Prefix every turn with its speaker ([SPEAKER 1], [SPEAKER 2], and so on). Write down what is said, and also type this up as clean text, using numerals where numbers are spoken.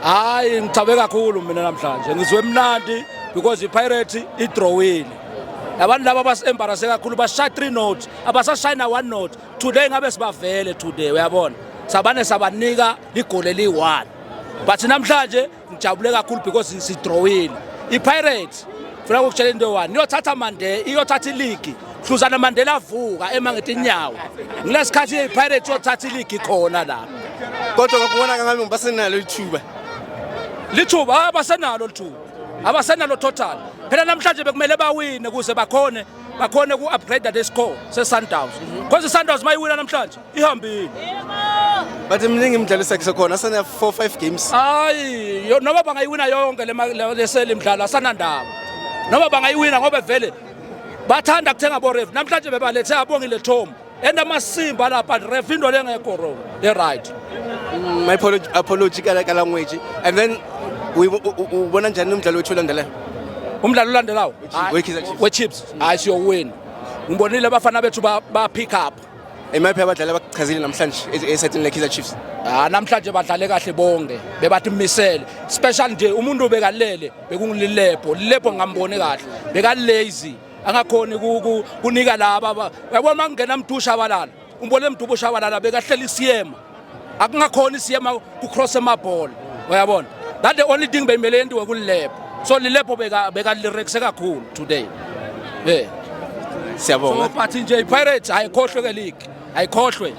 [SPEAKER 1] Hayi, ngithabe kakhulu mina namhlanje, ngizwe mnandi because iPirate idrawile. Abantu laba basi-embarrasse kakhulu, bashaya 3 nought, abasashayina 1 nought. Today ngabe sibavele today, uyabona, sabane sabanika ligoli eliyi-1, but namhlanje ngijabule kakhulu because sidrawile. iPirates, funa ukukutshela into eyi-one, iyothatha Mandela, iyothatha iligi hluzana Mandela avuka ema ngetinyawo. Ngilesikhathi iPirates iyothatha iligi khona lapha.
[SPEAKER 2] Kodwa ngokubona ngami basenalo ithuba.
[SPEAKER 1] Lithuba abasenalo, lithuba abasenalo total. Phela namhlanje bekumele bawine ukuze bakhone ku-upgrade the score se-Sundowns, because i-Sundowns mayiwina namhlanje ihambile.
[SPEAKER 2] But miningi imidlalo esekhona, asana 4 5 games.
[SPEAKER 1] Hayi, noma bangayiwina yonke lesele imidlalo, asanandaba noma bangayiwina, ngoba vele bathanda kuthenga bo-ref. Namhlanje bebalethe abongile Tom and amasimba lapha, ref into lengekho wrong, le-right.
[SPEAKER 2] My apology ka language. And then ubona njani umdlalo wethu olandelayo?
[SPEAKER 1] Umdlalo olandelayo?
[SPEAKER 2] We-Kaizer Chiefs.
[SPEAKER 1] We-Chiefs, hayi, siyowina. Ngibonile abafana bethu ba-pick up.
[SPEAKER 2] Emaphi abadlali abakuchazile namhlanje esethini le-Kaizer Chiefs?
[SPEAKER 1] Ah, namhlanje badlale kahle bonke, bebathi misele special nje. Umuntu bekalele bekunguLilepo. Lilepo ngamboni kahle, bekalazy, angakhoni kunika laba uyabona makungena Mdu Shabalala, umbone Mdu Shabalala bekahleli isiyema, akungakhoni isiyema kucross emabhola, uyabona. That the only thing beyimele yentiwe kuLilepo. So Lilepo beka bekalirekise kakhulu today, yeah.
[SPEAKER 2] Siyabonga.
[SPEAKER 1] So but nje iPirates ayikhohlwe ke league, ayikhohlwe.